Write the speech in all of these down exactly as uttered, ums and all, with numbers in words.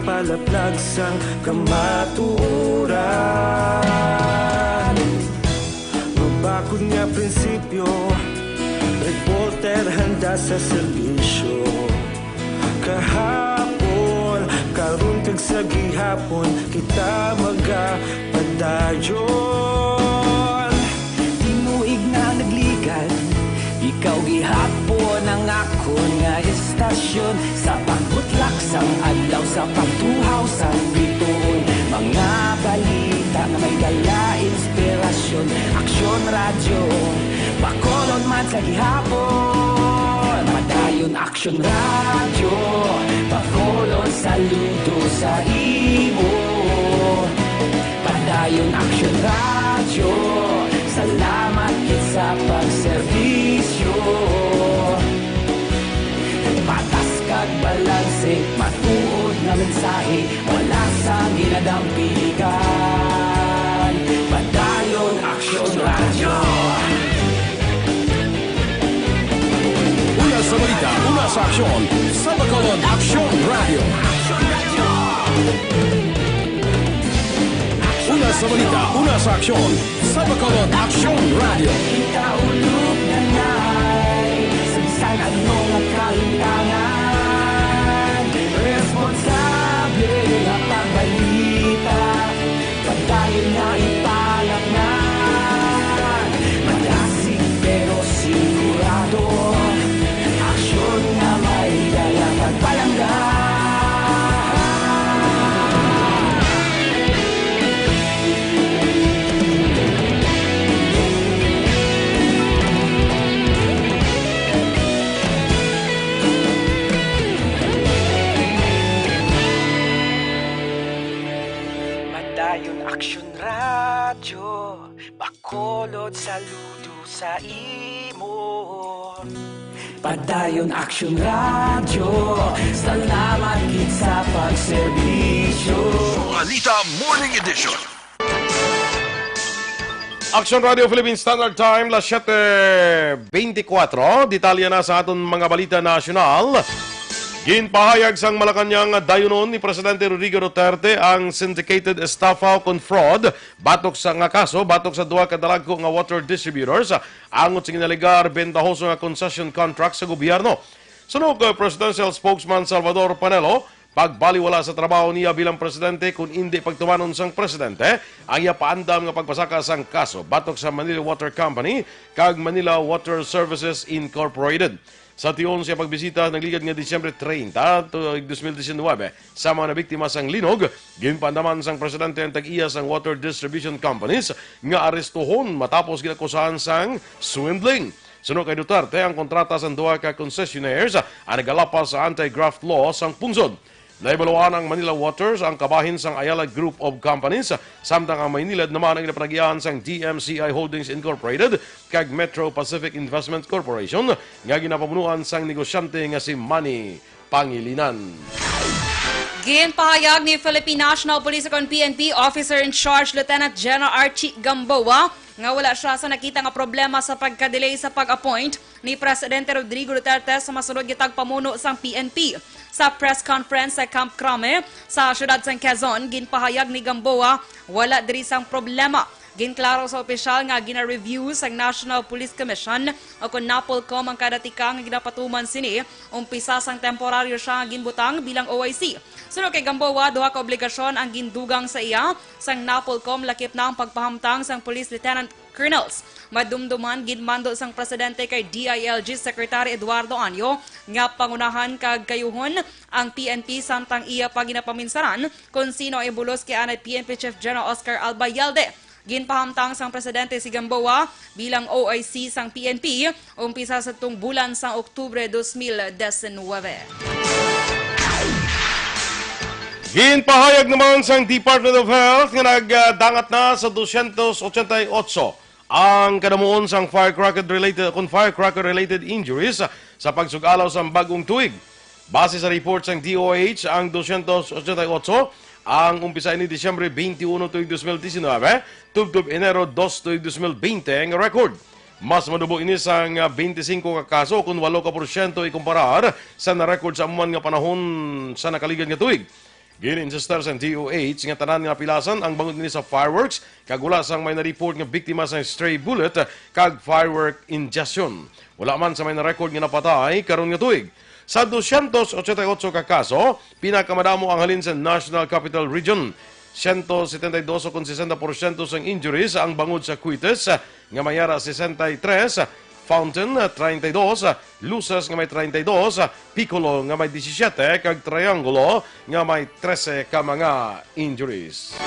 Palaplag sang kamatuoran. Mabakod nga prinsipyo, reporter handa sa serbisyo. Kahapon, karon kag sa gihapon, kita magapadayon. Tinuig na nagligad, ikaw gihapon ang akon nga istasyon. Sa pagbutlak sang adlaw, sa pagtuhaw sang bituon, mga balita nga may dala inspirasyon. Aksyon Radyo, Bacolod man sa gihapon. Padayon Aksyon Radyo, Bacolod, saludo sa imo. Padayon Aksyon Radyo, salamat gid sa pagserbisyo. Patas kag balanse, matuod nga mensahe, wala sang ginadampigan. Padayon Aksyon Radyo. Una sa balita, una sa aksyon, sa Bacolod Aksyon Radyo. Una sa balita, una sa aksyon, sa Bacolod Aksyon Radyo. Ikaulog na nay, sa bisan ano nga kalintangan, responsable nga pagbalita, padayon nga ipalaknag. Madasig pero sigurado, aksyon nga may dala pagpalangga. Padayon Aksyon Radyo, Bacolod, saludo sa imo. Padayon Aksyon Radyo, salamat gid sa pagserbisyo. Balita Morning Edition. Aksyon Radio Philippine Standard Time, las siete veinticuatro. Detalye na sa aton mga balita nasyonal. Ginpahayag sang Malacañang dayunon ni Presidente Rodrigo Duterte ang syndicated estafa kon fraud batok sa nga kaso batok sa duha ka dalagko nga water distributors, angot sa ginalegar bentahoso nga concession contract sa gobyerno. Suno kay Presidential Spokesman Salvador Panelo, pagbaliwala sa trabaho niya bilang presidente kon indi pagtumanon sang presidente ang iya paandam nga pagpasaka sang kaso batok sa Manila Water Company kag Manila Water Services Incorporated. Sa tion sa iya pagbisita nagligad nga Disyembre treinta, tuig dos mil diecinuebe, sa mga nabiktima sang linog, ginpaandaman sang presidente ang tag-iya sang water distribution companies nga arestuhon matapos ginakusahan sang swindling. Suno kay Duterte, ang kontrata sang duha ka concessionaires ang nagalapas sa anti-graft law sang pungsod. Nahibaluan ang Manila Waters, ang kabahin sang Ayala Group of Companies, samtang ang Maynilad naman ang ginapanag-iyaan sang D M C I Holdings Incorporated kag Metro Pacific Investment Corporation nga ginapamunuan sang negosyante nga si Manny Pangilinan. Ginpahayag ni Philippine National Police o kon P N P Officer in Charge Lieutenant General Archie Gamboa nga wala siya sa nakita nga problema sa pagka-delay sa pag-appoint ni Presidente Rodrigo Duterte sa masunod nga tagpamuno sang P N P. Sa press conference sa Camp Crame sa siyudad sang Quezon, ginpahayag ni Gamboa wala diri sang problema. Ginklaro sa opisyal nga gina-review sang National Police Commission o kon NAPOLCOM ang kada tikang nga ginapatuman sini, umpisa sang temporaryo siya nga ginbutang bilang O I C. Suno kay Gamboa, duha ka obligasyon ang gindugang sa iya sang NAPOLCOM, lakip na ang pagpahamtang sang Police Lieutenant Colonels. Madumduman, ginmando sang presidente kay D I L G Secretary Eduardo Año nga pangunahan kag kayuhon ang P N P, samtang iya pa ginapaminsaran kon sino ang ibulos kay anay P N P Chief General Oscar Albayalde. Ginpahamtang sang presidente si Gamboa bilang O I C sang P N P umpisa sa tung bulan sang Oktubre dos mil diecinuebe. Ginpahayag naman sang Department of Health nga nagdangat na sa dosyentos ochenta y ocho ang kadamuon sang firecracker related, kon firecracker related injuries sa pagsug-alaw sang bag-ong tuig. Base sa report sang D O H, ang dosyentos ochenta y ocho ang umpisa ini Disyembre twenty-one tuig dos mil diecinuebe, tubtob Enero dos tuig dos mil bente nga record. Mas manubo ini sang, ah, twenty-five ka kaso, kon walo ka porsyento ikumparar sa na-record sa amo man nga panahon sa nakaligad nga tuig. Gin-insistar sang D O H nga tanan nga napilasan ang bangod nini sa fireworks, kag wala sang may na-report nga biktima sang stray bullet kag firework ingestion. Wala man sa may na-record nga napatay karon nga tuig. Sa dosyentos ochenta y ocho ka kaso, pinakamadamo ang halin sa National Capital Region. Siyento setenta y dos o kon sesenta porsyento sang injuries ang bangod sa kwites, nga may ara sesenta y tres, Fountain, treinta y dos, Luces nga may treinta y dos, Piccolo nga may disisiete, kag Triangulo nga may trese ka mga injuries.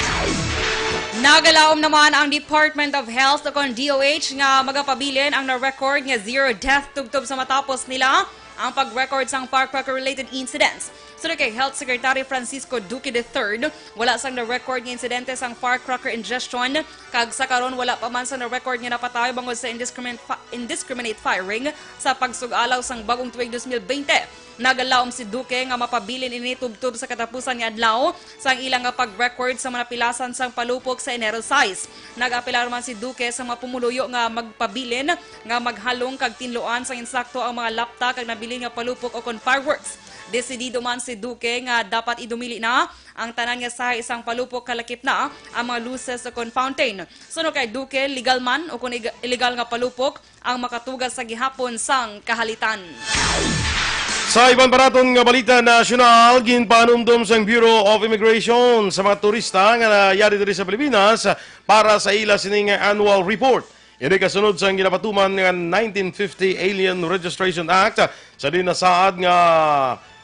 Nagalaom naman ang Department of Health o kon D O H nga magapabilin ang na-record nga zero death tubtob sa matapos nila ang pag-record sang firecracker-related incidents. Suno kay Health Secretary Francisco Duque the third, wala sang na-record nga insidente sang firecracker ingestion, kag sa karon wala pa man sang na-record nga napatay bangod sa indiscriminate, fi- indiscriminate firing sa pagsug-alaw sang bag-ong tuig dos mil bente. Nagalaom si Duque nga mapabilin ini tubtob sa katapusan nga adlaw sang ila nga pag-record sa mga napilasan sang palupok sa Enero sais. Nag-apelar man si Duque sa mga pumuluyo nga magpabilin nga maghalong kag tinluan sang insakto ang mga lapta kag nabilin nga palupok o kon fireworks. Desidido man si Duque nga dapat idumili na ang tanan nga sahi sang palupok kalakip na ang mga luces o kon fountain. Suno kay Duque, legal man o kon ig- illegal nga palupok ang makatuga sa gihapon sang kahalitan. Sa iban pa naton nga balita nasyonal, ginpanumdom sang Bureau of Immigration sa mga turista nga nayari diri sa Pilipinas para sa ila sining annual report. Ini kasunod sang ginapatuman nga nineteen fifty Alien Registration Act, sa diin nasaad nga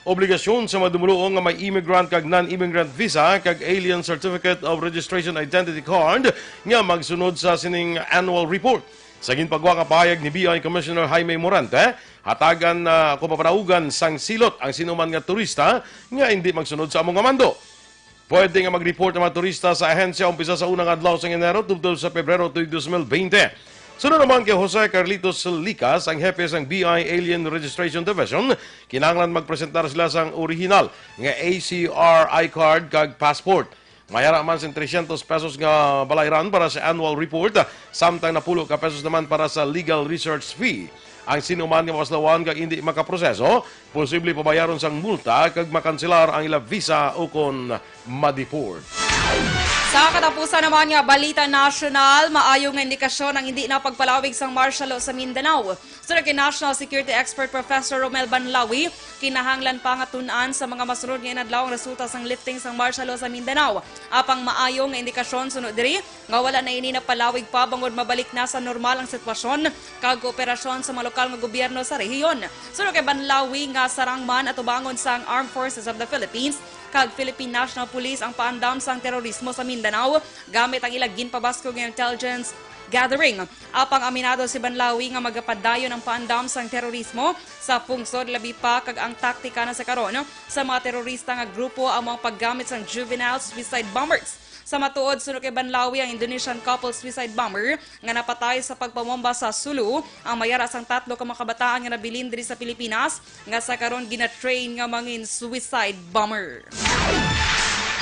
obligasyon sa mga dumoluong nga may immigrant kag non-immigrant visa kag Alien Certificate of Registration Identity Card nga magsunod sa sining annual report. Sa ginpagwa nga pahayag ni B I Commissioner Jaime Morante, hatagan na ako papanaugan sang silot ang sinuman nga turista nga hindi magsunod sa amo nga mando. Pwede nga mag-report ang mga turista sa ahensya umpisa sa unang adlaw sang Enero tubtob sa Pebrero tuig dos mil bente. Sunod naman kay Jose Carlitos Licas, ang hepe sang B I Alien Registration Division, kinahanglan magpresentar sila sang orihinal nga A C R I card kag passport. May ara man sing tresyentos pesos nga balayran para sa annual report, samtang napulo ka pesos naman para sa legal research fee. Ang sino man nga mapaslawan kag indi makaproseso, posible pabayaron sang multa kag makanselar ang ila visa ukon ma-deport. Sa katapusan naman nga balita nasyonal, maayo nga indikasyon ang hindi na pagpalawig sang martial law sa Mindanao. Suno kay National Security Expert Professor Romel Banlawi, kinahanglan pa nga tun-an sa mga masunod nga inadlaw ang resulta sang lifting sang martial law sa Mindanao. Apang maayo nga indikasyon suno diri nga wala na ini napalawig pa bangod mabalik na sa normal ang sitwasyon kag kooperasyon sa mga lokal nga gobyerno sa rehiyon. Suno kay Banlawi nga sarang man atubangon sang Armed Forces of the Philippines kag Philippine National Police ang paandam sang terorismo sa Mindanao gamit ang ilang ginpabaskog nga intelligence gathering. Apang aminado si Banlawi nga magapadayon ang paandam sang terorismo sa pungsod, labi pa kag ang taktika na sa karon sa mga terorista nga grupo amo ang paggamit sang juvenile suicide bombers. Sa matuod, suno kay Banlawi, ang Indonesian couple suicide bomber nga napatay sa pagpamomba sa Sulu ang may ara sang tatlo ka mga kabataan nga nabilin diri sa Pilipinas nga sa karon gina-train nga mangin suicide bomber.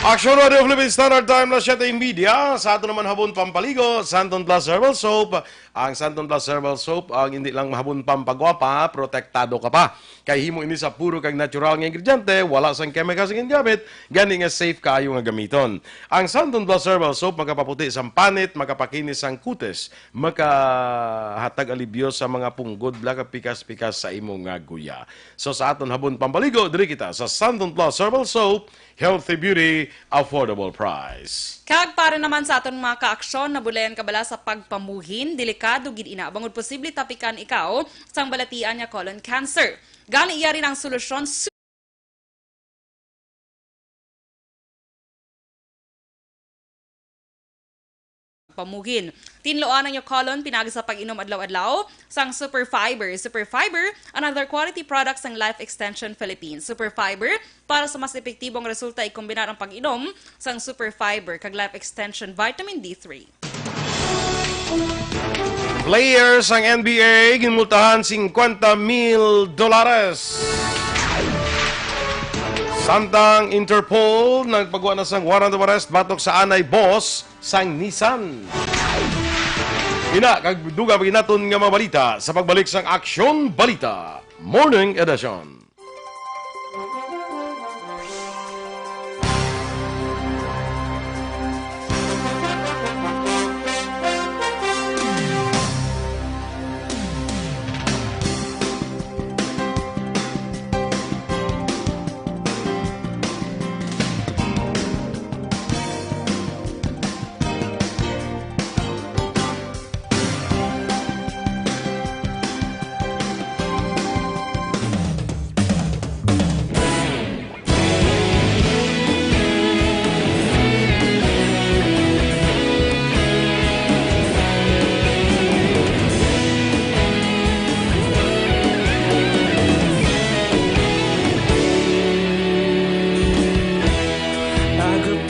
Action Radio Philippine Standard Time na siyete y media. Sa ato naman habon pampaligo, Santon Plus Herbal Soap. Ang Santon Plus Herbal Soap ang hindi lang mahabon pampagwapa, protektado ka pa. Kay himo ini sa puro kag natural nga ingrediente, wala sang chemicals nga gingamit, gani nga safe kaayo nga gamiton. Ang Santon Plus Herbal Soap makapaputi sang panit, makapakinis sang kutis, makahatag alibyo sa mga punggod, bla, kag pikas-pikas sa imo nga guya. So sa aton habon pampaligo, diri kita sa Santon Plus Herbal Soap, healthy beauty, affordable price. Kag para naman sa aton mga kaaksyon, nabulayan ka bala sa pagpamuhin, delikado gid ina bangod posible tapikan ikaw sang balatian nga colon cancer. Gani, yari na ang solusyon, su- pamuhin. Tinluan ang inyong colon pinagi sa pag-inom adlaw-adlaw sang Super Fiber. Super Fiber, another quality product sang Life Extension Philippines. Super Fiber, para sa mas epektibong resulta, ikombinar ang pag-inom sang Super Fiber kag Life Extension Vitamin D three. Player sang N B A ginmultahan singkwenta mil dolares. Samtang Interpol nagpagwa na sang warrant of arrest batok sa anay boss sang Nissan. Ina, kag dugang pa gid naton nga mga balita sa pagbalik sang Aksyon Balita Morning Edition.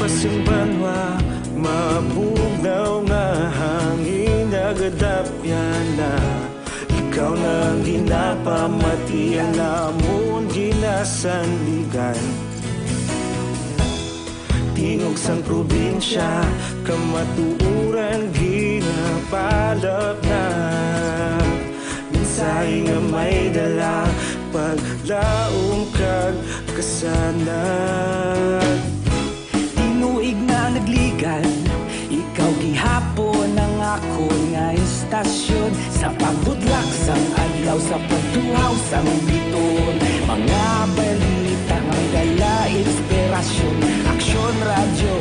Sa banwa, mabugnaw nga hangin nagadapyan na. Ikaw na ang ginapamati, ang amon ginasandigan. Tingog sang probinsya, kamatuoran ginapalapnag. Mensahe nga may dala, paglaom kag kasanag. Tinuig na nagligan, ikaw gihapon ang akon nga istasyon. Sa pagbutlak sang adlaw, sa pagtuhaw sang bituon, mga balita nga may dala inspirasyon. Aksyon Radyo,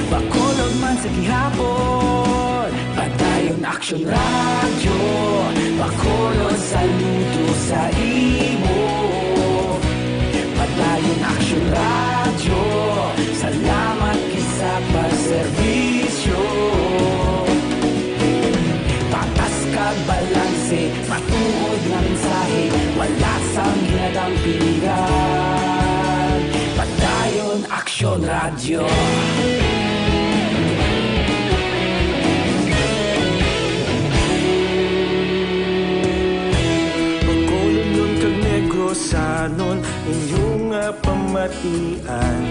Bacolod man sa gihapon. Padayon Aksyon Radyo, Bacolod, saludo sa imo. Padayon Aksyon Radyo, salamat gid sa pagserbisyo. Patas kag balanse, matuod nga mensahe, wala sang ginadampigan. Padayon Aksyon Radyo. Bacolodnon kag Negrosanon, inyo nga pamatian.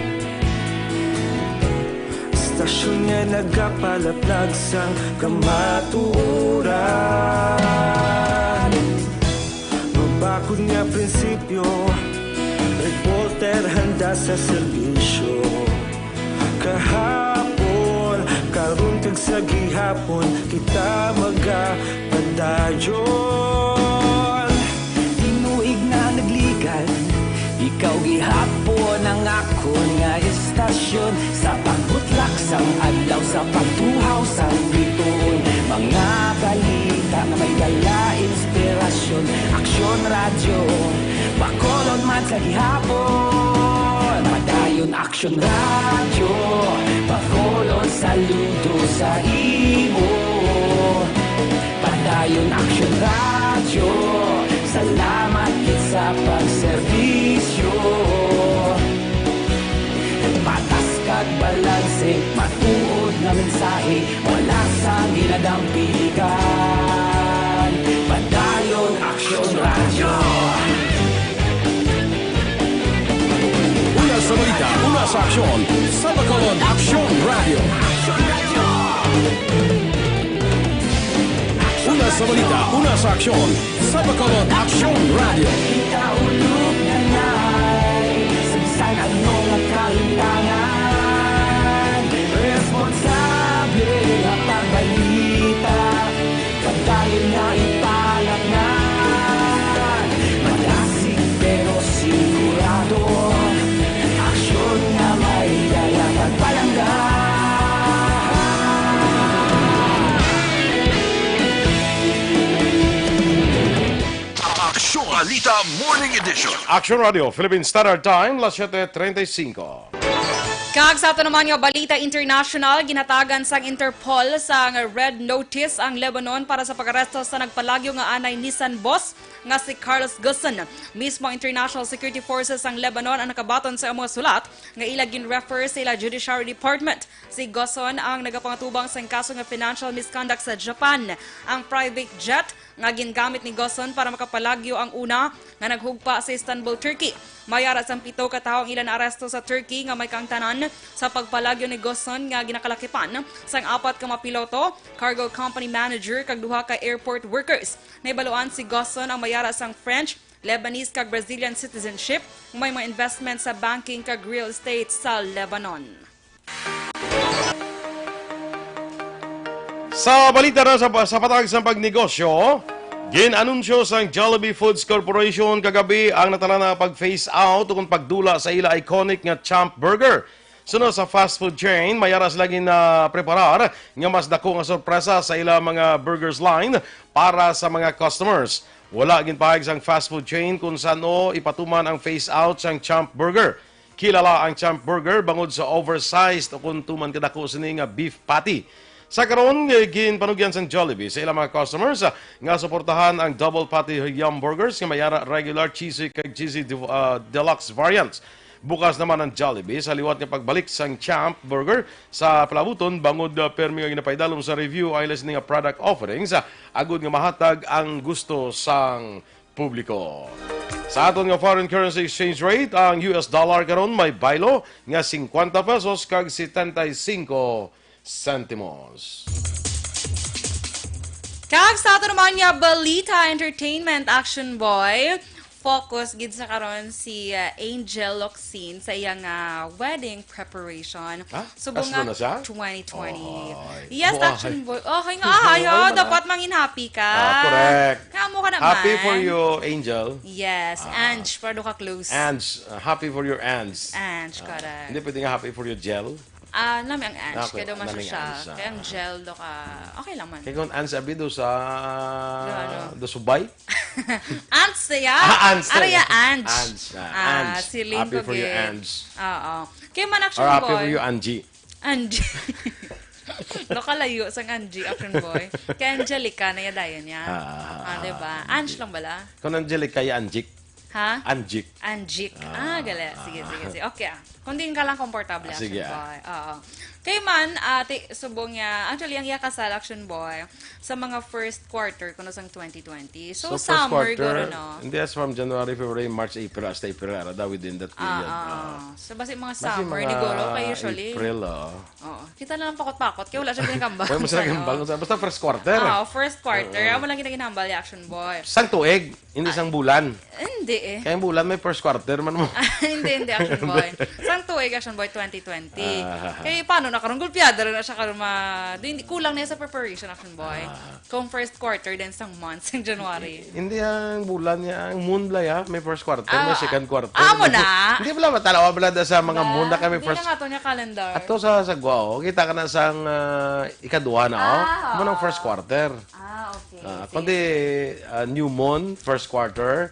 Istasyon nga nagapalaplag sang kamatuoran. Mabakod nga prinsipyo, reporter handa sa serbisyo. Kahapon, karon kag sa gihapon, kita magapadayon. Tinuig na nagligan, ikaw gihapon ang akon nga istasyon. Sa pagbutlak sang adlaw, sa pagtuhaw sang bituon, mga balita nga may dala inspirasyon. Aksyon Radyo, Bacolod man sa gihapon. Padayon Aksyon Radyo, Bacolod, saludo sa imo. Padayon Aksyon Radyo, salamat gid sa pagserbisyo. Patas kag balanse, matuod nga mensahe, wala sang ginadampigan. Padayon Aksyon Radyo. Una sa balita, una sa aksyon, sa Bacolod Aksyon Radyo. Una sa balita, una sa aksyon, sa Bacolod Aksyon Radyo. Ikaulog na na'y sa bisan ano nga kahitangan. Responsable nga pagbalita, padayon nga ipalapngan. Madasig pero sigurado, aksyon nga may dala kag palangga. Aksyon Balita Morning Edition. Action Radio, Philippine Standard Time, las siete treinta y cinco. Kag sa ato naman nga balita international, ginhatagan sang Interpol sang red notice ang Lebanon para sa pag-aresto sa nagpalagyo nga anay Nissan boss nga si Carlos Ghosn. Mismo ang International Security Forces sang Lebanon ang nakabaton sa amo nga sulat nga ila gin-refer sa ila judiciary department. Si Ghosn ang nagapangatubang sang kaso nga financial misconduct sa Japan. Ang private jet nga gingamit ni Ghosn para makapalagyo ang una nga naghugpa sa Istanbul, Turkey. May ara sang pito ka tawo ang ila naaresto sa Turkey nga may kaangtanan sa pagpalagyo ni Ghosn nga ginakalakipan sang apat ka mga piloto, cargo company manager, kag duha ka airport workers. Nahibaluan si Ghosn ang may ara sang French, Lebanese, kag Brazilian citizenship, nga may mga investment sa banking kag real estate sa Lebanon. Sa balita na sa, sa patag sa pagnegosyo, gin-anunsyo sang Jollibee Foods Corporation kagabi ang natalana nga pag-phase out ukon pagdula sa ila iconic nga Champ Burger. Suno sa fast food chain, may ara sila gin, ah, preparar nga mas dako nga sorpresa sa ila mga burgers line para sa mga customers. Wala ginpahayag sang fast food chain kung san-o ipatuman ang phase out sang Champ Burger. Kilala ang Champ Burger bangod sa oversized ukon tuman kadako sini nga beef patty. Sa karon, eh, ginpanugyan sang Jollibee sa ilang mga customers, ah, nga suportahan ang double patty yum burgers nga may ara regular, cheesy kag cheesy de-, ah, deluxe variants. Bukas naman ang Jollibee sa liwat nga pagbalik sang Champ Burger sa palabuton bangod, ah, permi nga ginapaidalom sa review ang ila sini nga product offerings, ah, agud nga mahatag ang gusto sang publiko. Sa aton nga foreign currency exchange rate, ang U S dollar karon may baylo nga singkwenta pesos kag setenta y cinco sentimos. Kag sa ato naman nga balita, entertainment, Action Boy, focus gid sa karon si, uh, Angel Locsin sa iyang, uh, wedding preparation. Ha? Subong kaslo nga na siya? Twenty twenty. Oy. Yes, Action Boy. Oh, nga, ay, ay, dapat mangin happy ka. Ah, correct. Nga mo ka naman. Happy for you, Angel. Yes, Ange, para do ka close. Ange, uh, happy for your Ange. Ange, correct. Hindi pwede nga happy for your gel. Ah, nami ang Ange, kaya daw masya siya. Kaya ang gel do ka, okay lang man. Kaya kung Ange abi do sa, do ano? Do subay? Ants ya? Ah, Ange. Ara ya, Ange. Ange, ah, Ange. Happy for you, Ange. Oo. Kaya man, Action Boy. Or happy for you, Angie. Angie. Nakalayo sang Angie, Action Boy. Kay Angelica na ya dayon niya. Ah, ah, ah, di ba? Ange lang bala? Kung Angelica, ya Anjik. Ha? Anjik. Anjik. Ah, gali. Sige, sige, sige. Okay, ah. Kung di ka lang komportable, Action Boy. Oo. Kay man, ah, ti-, subong niya, actually, ang iya kasal, Action Boy, sa mga first quarter kuno sang twenty twenty. So, summer guro, no? Hindi, as from January, February, March, April, hasta April, ara daw within that period. Ah, ah. So, basi mga summer ni guro, kay usually. April, oh. Oo. Kita na lang pakot-pakot, kay wala siya ginagambal. Wala mo siya ginagambal. Basta first quarter. Ah, first quarter. Amo lang kita ginambal, Action Boy. Sang tuig, hindi sang bulan. Hindi eh. Kaya ang bulan may first quarter man mo. Hindi, hindi, Action Boy. Sang tuig, Action Boy, twenty twenty. Ah. Kay paano na karon? Gulpiada na siya karon ma-, di, hindi, kulang na sa preparation, Action Boy. Ah. Kung first quarter din sang month, sang January. Hindi ang bulan niya, ang moon bala ya, may first quarter, may second quarter. Ah, amo na. Hindi bala, matanaw bala da sa mga moon na kami first. Hindi na nga to niya calendar. Ato sa, sa Guao, kita ka na sang, ah, ikaduha na, oh. Ah, amo nang first quarter. Ah, okay. Ah, kundi, ah, new moon, first quarter,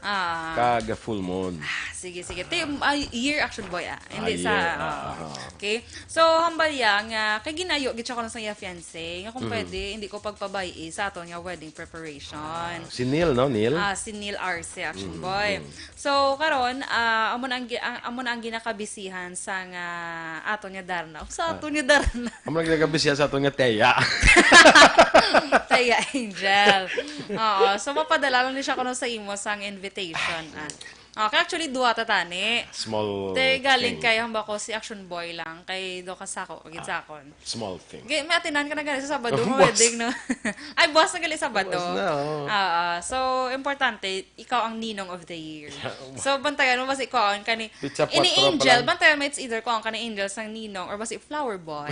kag full moon. Ah, sige, sige. Te, ah, year, Action Boy, ah. Hindi sa, ah, okay. So, hambal ya nga, kay ginayo gid siya kuno sa iya fiancé, nga kung pwede, hindi ko pagpabay-i sa aton nga wedding preparation. Ah, si Neil, no? Neil? Ah, si Neil Arce, Action Boy. So, karon, ah, amo na ang gi-, ang, amo na ang ginakabisihan sa nga aton nga Darna. Sa aton nga Darna. Amo na ang ginakabisihan sa aton nga Teya. Teya Angel. Oo, so mapadala lang ni siya kuno sa imo sang invitation, ah. Okay, actually, duha ta tani. Small thing. Te, galing kay hamba ko si Action Boy lang, kay do ka sako, gid sakon. Small thing. May atinan ka na gani sa Sabado, wedding, no? Ay, buwas na gali Sabado. Buwas na, oo. Ah, ah. So, importante, ikaw ang ninong of the year. So, bantayan mo, basi ikaw ang kani, ini Angel, bantayan mo, it's either ko ang kani Angel sang ninong, or basi flower boy.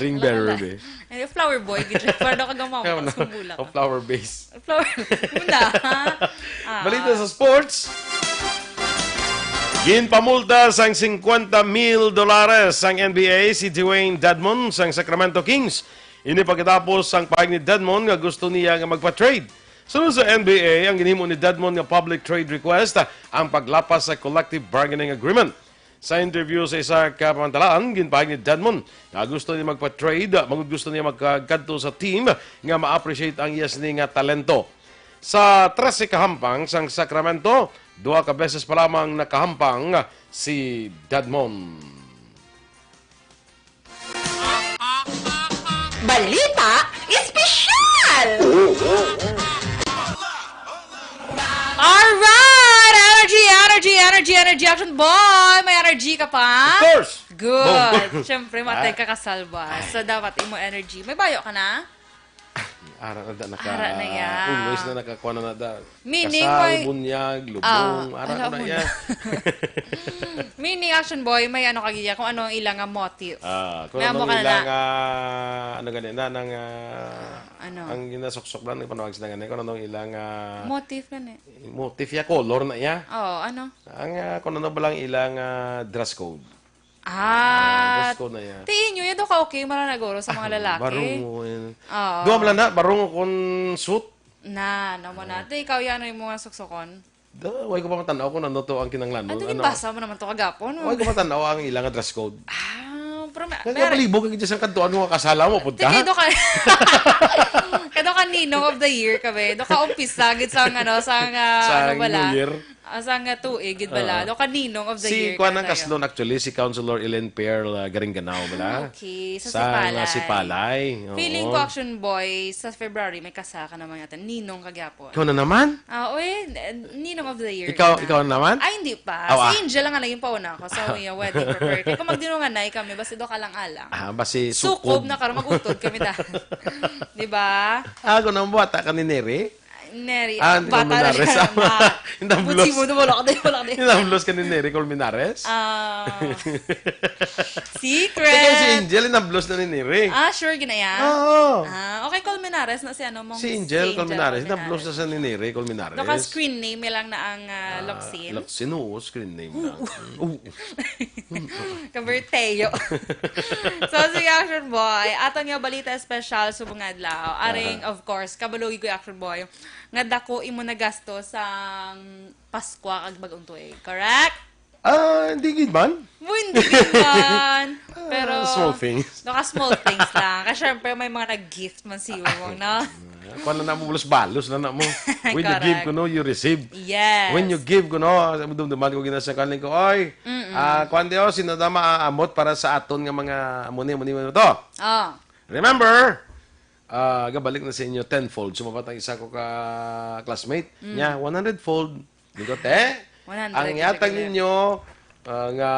Ring bearer, be. Ay, flower boy, gid siya. Para daw kagamaw, sa bulak. O flower base. Flower, muna, ha? Ah. Balita sa sports. Ginpamulta sang singkwenta mil dolares sang N B A si Dewayne Dedmon sang Sacramento Kings. Ini pagkatapos sang pahayag ni Dedmon nga gusto niya nga magpa-trade. Sunod sa N B A, ang ginhimo ni Dedmon nga public trade request ang paglapas sa collective bargaining agreement. Sa interview sa isa ka pantalaan, ginpahayag ni Dedmon nga gusto niya magpa-trade, bangod gusto niya magkadto sa team nga ma-appreciate ang iya sini nga talento. Sa trese ka hampang sang Sacramento, duha ka beses pa lamang nakahampang si Dedmon. Balita Espesyal! Alright! Energy, energy, energy, energy, Action Boy! May energy ka pa? Of course! Good! Boom! Siyempre, matay ka kasalba. So, dapat imo energy. May bayo ka na? Ara na da naka-, Ara na ya. Always na nakakuha na na da. Meaning, kasal, may bunyag, lubong, ah, ara na ya. Meaning, Action Boy, may ano ka gid ya, kung ano ang ila nga motive. Ah, kung ano ang ila nga, ano gani na, nang, ah, ano? Ang ginasuksok lang, ipanawag sila gani, kung ano ang ila nga motive gani. Motive ya, color na ya. Oo, ano? Ang, ah, kung ano ba lang ila nga dress code. Ah, dress code na ya. Ti inyo, ya do ka okay, mara na guro sa mga lalaki. Barong mo, eh. Oo. Duha man lang na, barong kon suit. Na, namo na. Ti ikaw, ya, ano imo nga suksokon? Da, way ko pa matan-aw kung ano to ang kinanglan. Ato, ano? Ginbasa mo naman to kagapon, no? Way ko matan-aw ang ila nga dress code. Ah, pero may, nagkabalibog ang gidya sang kadtuan mo nga kasala mo, pud ka? Kay do ka, kay do ka Ninong of the Year ka, be. Do ka umpisa gid sa, ano, sa, ah, ano bala? New Year. Asa nga tuig, gid bala? Oo. Do ka Ninong of the Si Year kuan ka ang tayo. Kaslon, actually, si Councilor Elaine Pearl, ah, Garingganao, bala? Ah, okay. Sa Sa, nga Sipalay. Sipalay. Oo. Feeling ko, Action Boy, sa February, may kasal ka naman yata. Ninong ka gyapon. Ikaw na naman? Ah, uy, n-, Ninong of the Year Ikaw, ka na. Ikaw na naman? Ay, hindi pa. Aw, Si ah. Angel lang ang naging pauna ko sa iyang wedding preparer. Kaya kung magdinunganay kami, basta do ka lang alang. Ah, basi Sukob sukob. Na karon, mag-utod kami dahil. Di ba? Ah, kung nang buhata ka ni Neri? Neri, Ah, ah, hindi bata na Colmenares. Siya na. Hindi Butsi Blos. Mo, wala ka din, wala ka din. Hindi Blos ka ni Neri Colmenares? Ah, secret. Kaya si Angel, inablos na ni Neri. Ah, sure, ginaya? Oo. Ah, okay, Colmenares na si ano mong Si Angel si Angel Colmenares, inablos na Colmenares. Siya ni Neri Colmenares. Naka-screen name lang na ang, ah, Ah, Locsin. Locsin, oo, screen name lang. Oo. Kaberteo. So, sige, Action Boy. Aton nga balita espesyal subong nga adlaw. Aring, Aha. Of course, kabalugi ko, Action Boy, nga dako imo nagasto sang Paskwa kag Bagong Tuig. Correct? Ah, hindi gid man. Mo, hindi gid man. Ah, Pero, small things. Naka small things lang. Kasi syempre, may mga nag-gift man si Uwang, no? Ah, kuwan na na mo, balos-balos na na mo. When you give, Correct. Kuno, you receive. Yes. When you give, kuno, dumduman ko ginasa kaling ko, "Oy, Mm-mm. ah, kuwan di, oh, sino na maaamot para sa aton nga mga muni, muni, muni to?" Oh. Remember, ah, gabalik na sa inyo tenfold. Sumabat ang isa ko ka classmate. Mm. Niya, one hundred fold. Di ko, te, One hundred ang yatag regular. Ninyo, ah, nga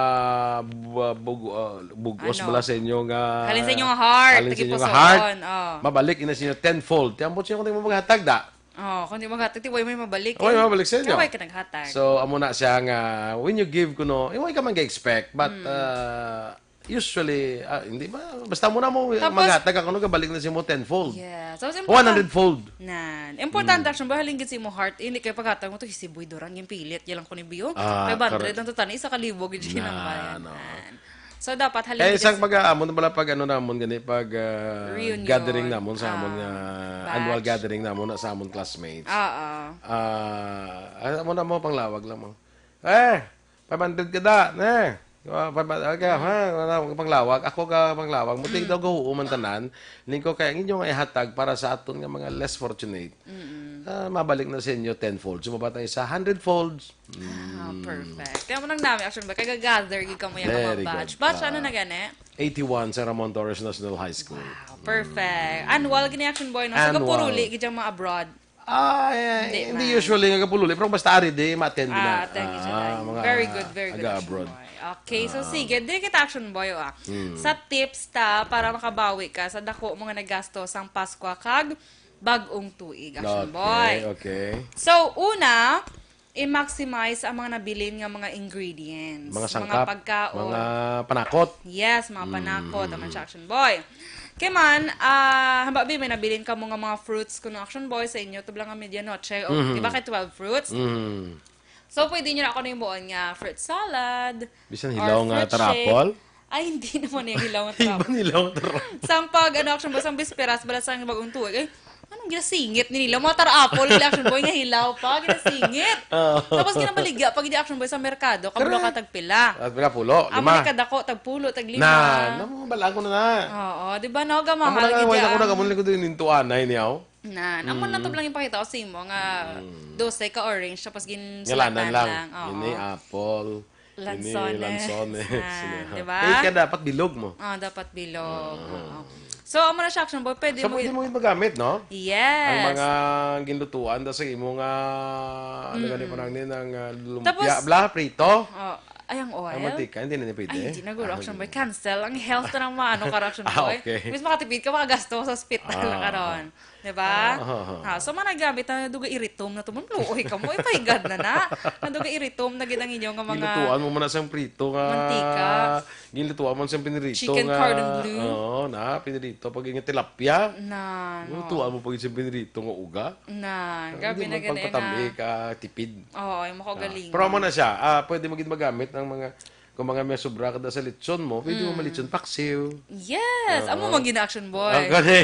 bu-, bug-, ah, bugos Ano? Bala sa inyo nga Halin sa inyo nga heart, halin sa inyo nga tagipusoon, heart, oh. Mabalik ina sa inyo tenfold. Ti ambot siya kung di mo maghatag da. Oh, kung di maghatag, ti way may mabalik, Way eh. Mabalik sa inyo. Kaya way ka naghatag. So, amo na siya nga, when you give, kuno, eh, way ka man ga-expect, but, Mm. ah, usually, ah, hindi ba, basta mo na mo, Tapos, maghatag ako, no, gabalik na sa imo tenfold. Yeah. Tapos, important, One hundred fold. Nan. Importante, Mm. Action Boy, halin gid sa imo heart, hindi kay paghatag mo to, si Boy Duran, yung pilit, yan lang ko ni Bio. Ah, Five hundred correct. Lang to, tani, isa ka libo, gid siya Na, nang bayan. No. Nan. So, dapat halin Eh, gid isang sa pag-aamon, wala pag ano namon, gani, pag, ah, Reunion. Gathering namon sa amon Ah, nga batch. Annual gathering namon na sa amon classmates. Oo. Ah, ano mo na mo, panglawag lang mo. Eh, five hundred ka da, ne? Ah, five hundred ka, ha? Wala, panglawag. Ako ka panglawag. Muti Mm. daw gahuo man tanan. Ning ko kaya ang inyo nga ihatag para sa aton nga mga less fortunate. Mm-mm. Ah, mabalik na sa inyo tenfold. Sumabat ang isa, hundred folds. Ah, Mm. Perfect. Kaya mo nang dami, Action Boy. Kaya gather gid ka mo yung Very mga batch. Good. Batch, ano Ah, na gani? Eighty-one sa Ramon Torres National High School. Wow, perfect. Annual gini, Action Boy, no? So, Annual. Gapuruli gid yung mga abroad. Ah, eh, Hindi hindi man. Usually nga gapululi, pero basta ari di, ma-attend Ah, na. Attend gid siya Ah, tayo. Mga Very good, very good, Action aga-abroad. Boy. Okay, so Ah. Sige, di kita, Action Boy, ah. Hmm. Sa tips ta, para makabawi ka sa dako mo nga nagasto sang Paskwa kag Bag-ong Tuig, Action Okay, Boy. Okay. So, una, i-maximize ang mga nabilin nga mga ingredients, Mga mga sangkap, pagkaon. Mga panakot. Yes, mga panakot, Mm. Ang mga Action Boy. Kay man, ah, hamba bi, may nabilin ka mo nga mga fruits kuno, Action Boy, sa inyo, tublang nga medianoche, o Mhm. di ba kay twelve fruits? Mhm. So, pwede nyo na ako na yung buon nga fruit salad, Bisan or hilaw nga fruit shake. Tarapol? Ay, hindi naman yung hilaw nga Hiban tarapol. Hilaw nga tarapol. Sang pag, ano, Action Boy, sang bisperas, bala sang Bag-ong Tuig, ay, anong ginasingit ni nila? Mga tarapol, nila, Action Boy, nga hilaw pa, ginasingit. Oo. Tapos ginabaligya pag hindi, Action Boy, sa merkado, kabulo ka Correct. Tagpila. At pila pulo, Amo lima. Ni kadako, tagpulo, taglima. Na, na, mga balaan ko na na. Oo, di ba, no? Amo Gamahal, na nga, gid wala ko yan. Na, amo na ko din yung tuanay niya, oh. Nan, amo na to Mm. lang ipakita ko sa imo nga Mm. dose ka orange, tapos gin-, Ngalanan sulatan lang. Lang. Oo. Ini apple. Lanzones. Ini lanzones. Nan, di ba? Eh, ka dapat bilog mo. Ah, dapat bilog. Ah. Oo. So, amo na siya, Action Boy. Pwede So, mo pwede mo yun magamit, no? Yes. Ang mga ginlutuan, tas ang imo nga, ano Mm. gani pa nang nin, ang, ah, lumpia, Tapos, bla, prito? Oh, ay, ang oil? Ang mantika, hindi na pwede. Ay, hindi na, guro, Ah, Action Boy. Hindi. Cancel. Ang health na ng mga, ano, ka, Action Ah, Boy. Okay. Mas makatipid ka, makagasto sa hospital na Ah. karon. Di ba? Ah, ah, ah. Ha, so, managamit na, nadugay iritom na to. Manluoy ka mo, ipahigad na na. Nadugay iritom na gid ang inyo nga mga Gilutuan mo man na sang prito nga Mantika. Gilutuan mo sang pinirito Chicken nga, cordon bleu. Oo, na, pinirito. Pag yung tilapia, Na, no. Lutuan mo pag yung pinirito nga uga. Na, Ah, grabe hindi na man gani pagpatami nga ka, tipid. Oo, yung makagaling. Ah, pero amo na siya. Ah, pwede mo gid magamit ang mga Kung mga may sobra ka da sa lechon mo, pwede mo Mm. malechon paksiw. Yes! Oo. Amo man gina, Action Boy. Ang gani.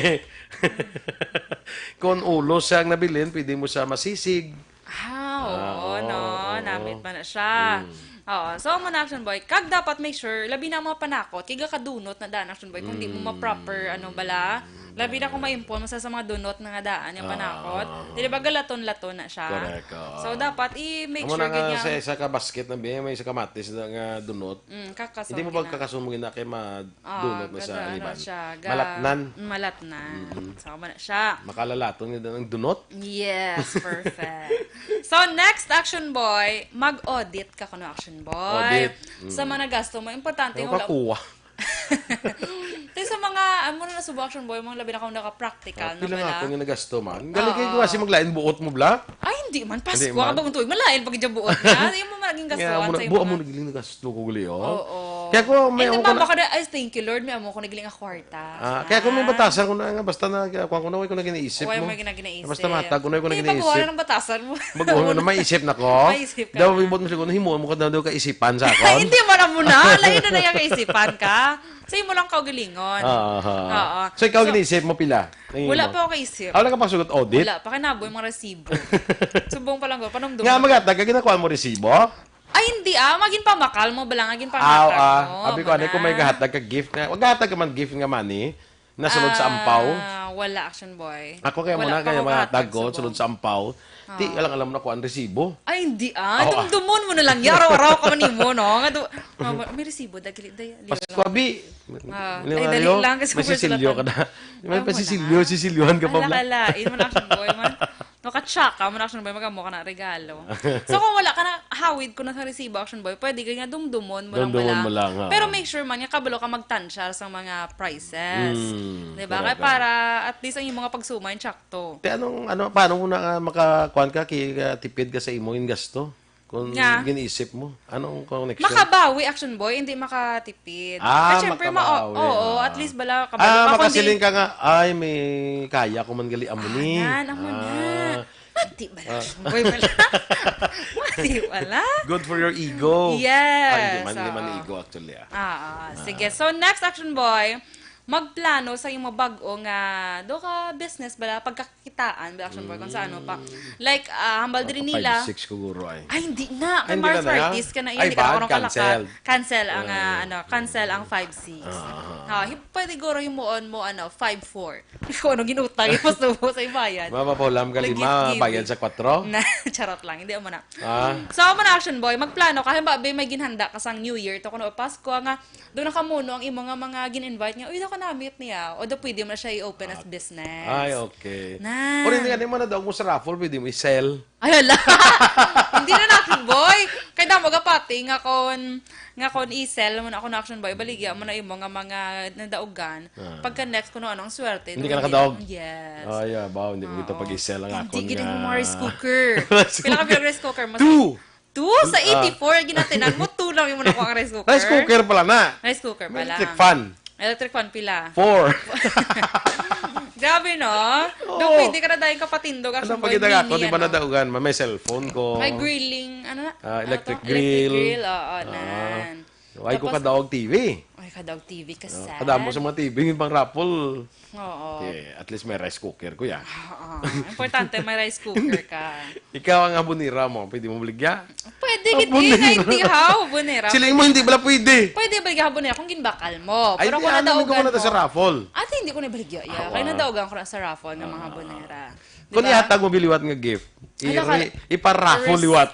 Kung ulo siya ang nabilin, pwede mo siya masisig. Ah, oo, Ah, oo, no? Oo. Namit man na siya. Mm. Oo. So, amo na, Action Boy. Kag dapat make sure, labi na ang mga panakot, kay gakadunot na daan, Action Boy, kung di mo Mm. ma-proper, ano bala, Labi na kung maimpon mo sa, sa mga dunot na nga daan, yung Ah. panakot. Di ba, galaton-laton na siya? Correct, oo. So, dapat i-make Amo sure na nga gid nga sa isa ka basket na biya, may isa ka matis na nga dunot. Mm, kakasong Hindi mo gina- pagkakasong mo gina kay ma-, Ah, dunot na sa gada-, ano aliban. siya, ga-, Malatnan. malatnan. Mm-mm. So, amo na siya. Makalalaton nga ang dunot. Yes, perfect. So, next, Action Boy, mag-audit ka kuno, Action Boy. Audit. Sa Mm. mga gasto mo, importante Ayaw yung ka wala kuha. Tayo sa mga, amo na nasubo, Action Boy, mga labi na kung naka-practical Ah, na pila nga bala. ako nga nagasto man. Galing kayo Oo. kasi maglain buot mo, bla? Ay, hindi man. Hindi Pasko, man. abang tuwing malain pag dyan buot na. Hindi mo maging Nga, gastuhan amo na, sa imo buo mo mga nagiling nagasto ko gali, oh. Oo. Kaya ko, may Ay, amo ko namama na ka na, "Ay, thank you, Lord, may amo ko nagiling nga kwarta." Ah, kaya kung may Ah. batasan ko na nga, basta na, kaya kuwan ko na, way ko na ginaisip Way mo. mo ginaisip. Basta matag ko na, way ko na Di ba, ginaisip. kuha ng batasan mo? Bago na, may isip na ko. May isip ka Daw, na. ibot mo siguro, himuon mo ka daw, daw kaisipan sa akon. Hindi mo na muna. Lain na na yung kaisipan ka. Sa imo lang kaugalingon. Ah, ah, ah. Oo. So, ikaw So, ginaisip mo pila? Ang wala imo? pa ako kaisip. Ah, wala ka pa sugot audit? Wala pa, kay naboy mga resibo. Subong pa lang ko, panumdum. Nga, maghatag ka, ginakuha mo resibo? Ay, hindi ah. Magin pamakal mo, bala nga gin Aw, pamakal ah. mo. Abi ko, anay, kung may Mana. gahatag ka gift nga, wag gahatag ka man gift nga money, nasulod sa ampaw. Ah, wala, Action Boy. Ako kaya Wala muna, pa kaya ako mga gahatag tagko, subong. sulod sa ampaw. Ti, Ah. alang alam na ko ang resibo. Ay, hindi ah. Oh, ah. Dumdumon mo na lang. Araw-araw ka man nimo, no? Nga do, mama, may resibo, dagili, day, Pasko, abi. Ah, Ano ay, nga dali yun? lang, kasi May may sisilyo ka sulatan. na. May Tama pasisilyo, na. sisilyohan ka pa, Ala, bla. ala. Yun man, Action Boy, man. No, katsaka man, Action Boy, magamo ka na regalo. So, kung wala ka na, hawid ko na sa resibo, Action Boy, pwede ka nga dumdumon mo lang Dumdumon bala. mo lang, ha. Pero make sure man, nga kabalo ka magtansya sa mga prices. Mm, Di ba? Kaya correct, para, at least, ang iyong mga pagsumay, tsakto. Te, anong, ano, paano mo na, ah, makakuan ka, ki-, ah, tipid ka sa imo yung gasto? Kung Nga. giniisip mo, anong connection? Makabawi, Action Boy, hindi makatipid. Ah, At syempre, ma-, makabawi, oo, ah. at least bala, kabalo Ah, ka, kundi makasiling ka nga, "Ay, may kaya ko man gali amo ni." Ah, nan, amo na. Ah. Mati bala, Ah. Action Boy, bala. Mati bala. Good for your ego. Yes, Ay, hindi man, hindi man oo. ego, actually, ah. Ah, ah. Sige. So, next, Action Boy, magplano sa imo bag-o nga, do ka business bala, pagkakitaan bala, Action Boy, kung sa ano pa. Mm. Like, ah, hambal diri nila. Maka five six ko, guro, ay. Ay, hindi na. Ay, Kay hindi na, Mars na, ha? artist ka na, Ay, hindi ka na bad, ako makalakad. cancel. Cancel ang, ah, Ah. ano, cancel ang five six. Ah, ah, ah. Ah, hi-, pwede guro himuon mo, ano, five four. Kung ano ginutang, mas tubo sa ibayad. Mapapahulam ka Like lima, gift-giving. bayad sa kwatro? Na, charot lang, hindi mo na. Ah. So, amo na, Action Boy, magplano ka. Halimbawa, be, may ginhanda ka sang New Year, to kuno Pasko, nga doon nakamuno ang imo nga mga gin-invite niya. Uy, daw ka namit niya. O daw pwede mo na siya i-open as Ah. business. Ay, okay. Na. O rin nga, di mo na daw mo sa raffle, pwede mo i-sell. Ay, hala. Hindi na, Action Boy. Kay damo gapati nga kon, nga kon i-sell mo na ako na, Action Boy, baligya mo na imo nga mga nadaugan. Ah. Pagka next ko, no, anong swerte? Hindi ka Hindi. nakadaog? Yes. Ay, abaw, hindi ko kita Oo. pag-i-sell ang Hindi, akon gid nga ang mga rice cooker. Rice Pila ka cooker. rice cooker mo? Two! Two sa Ah. eighty-four, ginatinan mo, two lang yung muna ko ang rice cooker. Rice cooker pala na. Rice cooker May pala. electric fan. Electric fan pila? Four. Grabe, no? Oo. Daw pwede ka na dahil kapatindog, Ano Action Boy, pag itaga ko, mini, di ba ano? nadaugan? Ma-, may cellphone ko. May grilling, ano na? Ah, Ano electric to? Electric grill. grill, oo, Ah. nan. Ay, ko Tapos kadaog T V. Ay, kadaog T V ka, Ah, sad. kadamo sa mga T V, yung pang raffle. Oo. Okay, at least may rice cooker, kuya. Oo. Importante, may rice cooker ka. Ikaw ang abonera mo, pwede mo baligya? Pwede, gid, Abonera. eh, hindi, how? Abonera. Sila mo, hindi pala pwede. Pwede baligya abonera kung ginbakal mo. Ay, Pero di, kung ano, nadaugan nagkuha na ta sa mo, raffle. Ate, hindi ko na baligya, ya. Awa. Kaya nadaugan ko na sa raffle ng mga Ah. abonera. Di Kung ba? ihatag mo biliwat nga gift, Ay, i-, naka- i-, iparaffle Res- liwat.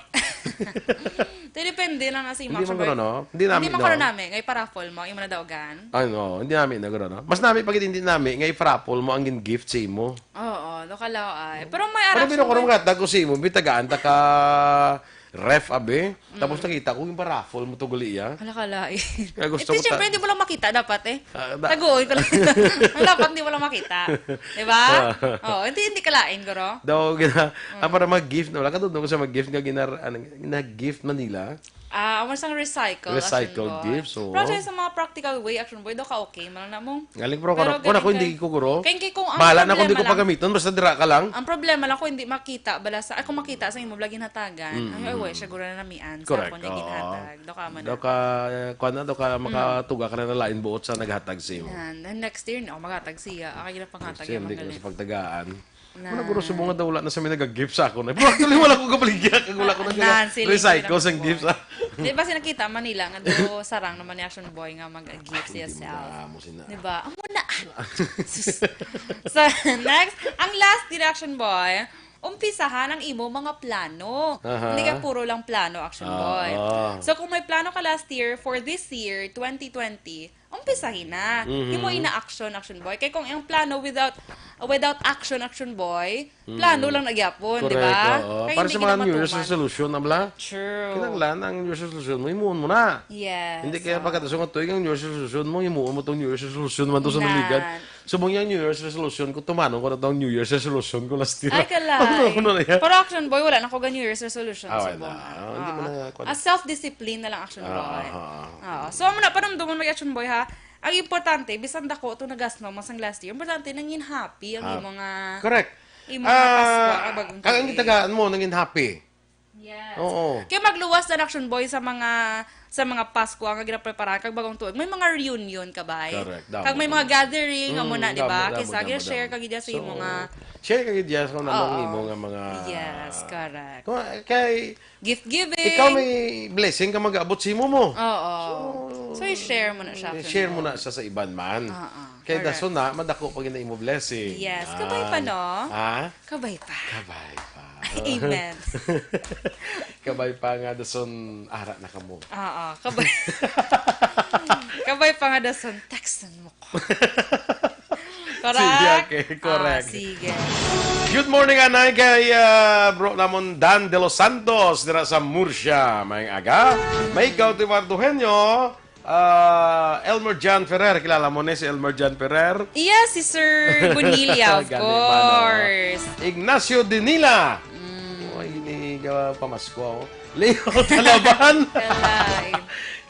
Te, depende lang na sa imo, Hindi man Action Boy. guro, no? Hindi Hindi namin, man no? guro nami, nga iparaffle mo, imo nadaugan. Ano, hindi namin na guro, no? Mas nami pag hindi nami, nga iparaffle mo ang gin-gift sa imo. Oo, lokal ako ay. Pero may Pero ara, bino ko Action Boy. nga, dago sa imo, bitagaan ta ka ref, abi. Tapos Mm. nakita ko yung paraffle mo to gali, ah. Hala ka lain. Kaya gusto Eh, ko ta- siyempre, hindi mo lang makita dapat, eh. Ah, da- Taguon ko lang. Ang dapat, hindi mo lang makita. Di ba? Ah. Oo, hindi, hindi ka lain, guro. Daw, gina-, Mm. ah, para mag-gift na, wala ka doon ko sa mag-gift nga ginar-, ano, nag-gift man nila. Ah, amo sang recycle, Recycled Action Boy. gifts, oo. Pero sa mga practical way, Action Boy, daw ka okay, man na mo. Galing, pero Pero kung ako, galing hindi kay ko, guro. Kay, kay kung ang Bahala na kung di problema ko lang, pagamiton, basta dira ka lang. ang problema lang kung hindi makita, bala sa, ay, kung makita sa imo, vlog ginhatagan. Mm, Ay, ay, mm. way, siya guro na namian sa Correct, akong oo. ginhatag. Daw ka man Daw na. ka, kuwan na, daw ka Mm. makatuga ka na na lain buot sa naghatag sa imo. Yan. Then next year, no, maghatag siya. Akay na panghatag Next year, yung hindi ko na magaling. sa pagtagaan. Na. Wala, guro, subong nga daw wala na sa may nag-gift sa ako na. Pero actually, wala ko kabaligya, kag wala ko Ah, nag-, nan, sila recycle yung sang pinag-, gift, ah. Di ba sinakita man nila nga do sarang naman ni Action Boy nga mag-gift siya self? Di ba? Amo na. Sus. So, next, ang last ni Action Boy, umpisahan ang imo mga plano. Aha. Hindi ka puro lang plano, Action Boy. Oo. So, kung may plano ka last year, for this year, twenty twenty, umpisahin na. Mhm. Himo ina action, Action Boy. Kay kung ang plano without without action, Action Boy, plano lang na gyapon, di ba? Correct, oo. Kay para hindi sa mga New Year's resolution, abla? True. Kinahanglan ang New Year's resolution mo, himuon mo na. Yes, hindi kaya oo. Pagkadaso nga tuig ang New Year's resolution mo, himuon mo tong New Year's resolution man to sa naligan. Subong yang New Year's resolution ko, tumanon ko na tong New Year's resolution ko last year. Ay, kalay. Ano, ano na yan? Pero Action Boy, wala na ko ga New Year's resolution. Ah, wala. Subong na. Ah, hindi mo na kuwan. Ah, self-discipline na lang, Action Boy. Ah, ah, ah. Oo. So, amo na, panumdumon mo, Action Boy, ha? Ang importante, bisan dako to nagasno mo sang last year, importante, nangin happy ang imo nga, correct. Imo nga Pasko, ah, bagong tuig. Kag ang gitagaan mo, nangin happy. Yes. Oo. Kaya magluwas na, Action Boy, sa mga, sa mga Pasko nga ginapreparahan kag bagong tuig. May mga reunion ka ba, eh? Correct. Damo, damo. Kag may mga gathering, amo na, di ba? Damo, damo, damo. Kay sa share ka gid sa imo nga. So, share ka gid sa kung ano ang imo nga mga. Yes, correct. Kay gift giving. Ikaw may blessing ka mag-abot sa imo mo. Oo. So, i-share mo na siya, i-share mo na siya sa iban man. Oo. Kay dason na, madako pa gid na imo blessing. Yes. Kabay pa, no? Ha? Kabay pa. Kabay pa. Amen. Kabay pa nga dason ara na kamo. Oo, kabay. Kabay pa nga dason textan mo ko. Correct? Sige, okay, correct. Ah, sige. Good morning, anay, kay, ah, bro namon Dan De Los Santos, dira sa Murcia. Maayong aga. May ikaw, Tiwardo Henyo. Ah, Elmer John Ferrer, kilala mo ni si Elmer John Ferrer? Yes, si Sir Bonilla, of course. Ignacio Dinila. Mm. Oy, ini ga pamasko ako. Leo Talaban.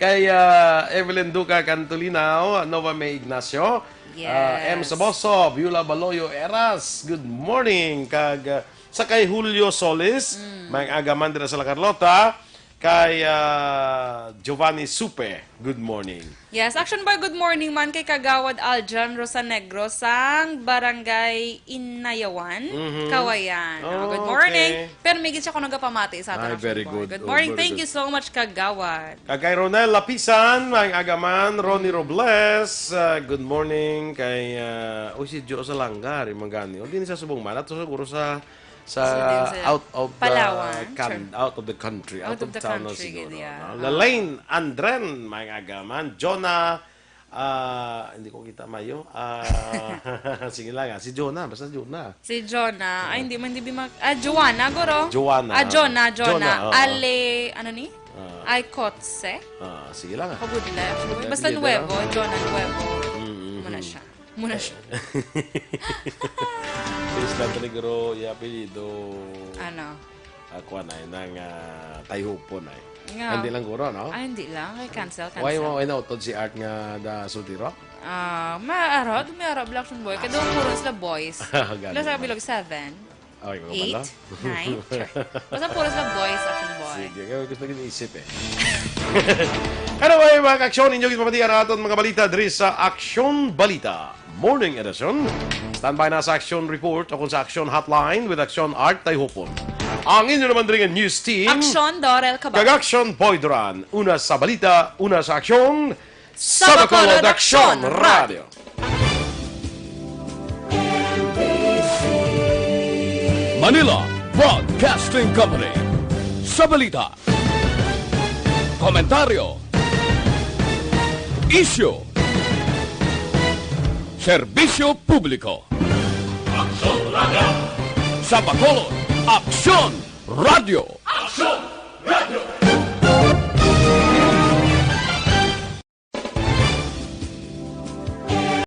Kay, ah, Evelyn Duca Cantolinaw, Nova May Ignacio. Yes. Ah, M Saboso, Viola Baloyo Eras. Good morning. Kag, ah, sa kay Julio Solis, maayong aga man dira sa La Carlota. Kay, ah, Giovanni Supe, good morning. Yes, Action Boy, good morning man kay Kagawad Aljan Rosanegro sang Barangay Inayawan, Kawayan. Oh, good morning. Pero may gid siya ko nagapamati sa aton, Action Boy. Good morning. Thank you so much, Kagawad. Kag kay Ronel Lapisan, maayong aga man. Ronnie Robles, ah, good morning. Kay, ah, uy, si Jo sa Langga, rin man gani. O, di ni sa subong man. Ato siguro sa sa out of the Palawan, out of the country, out of town na siguro, no? Lalaine Andren, maayong aga man. Jonah, ah, hindi ko kita mayo. Ah, sige lang, ah. Si Jonah, basta Jonah. Si Jonah. Ay, hindi man, hindi mag-, ah, Joanna, guro. Joanna. Ah, Jonah, Jonah. Jonah, oo. Ale, ano ni? Ah. Ay, Kotse? Ah, sige lang, ah. Pagudle. Basta Nuevo, Jonah Nuevo. Mm, mm, mm. Muna siya. Muna siya. Isla Negro, iya apelyido. Ano? Ako na, nang, ah, Tayhupon ay. Nga. Hindi lang guro, no? Ay, hindi lang. Ay, cancel, cancel. Why mo inautod si Art nga da soltero? Ah, maarot, maarot, Black Action Boy. Kaya doon puro sila boys. Ganun. Wala sa bilog seven. Okay, mga eight, pala. Nine, sure. Basta puro sila boys, Action Boy. Sige, kaya gusto ko isip eh. Anyway, mga ka-aksyon, inyo gid mapatihan ang aton mga balita diri sa Aksyon Balita Morning Edition. Standby na sa Action Report o kung sa Action Hotline with Action Art Tayhupon. Ang inyo naman diri nga news team, Action Dorel Cabal. Kag Action Boy Duran. Una sa balita, una sa aksyon, sa Bacolod Aksyon Radio. Manila Broadcasting Company. Sa balita, komentaryo, isyu, serbisyo publiko. Aksyon Radio. Sa Bacolod, Aksyon Radio. Aksyon!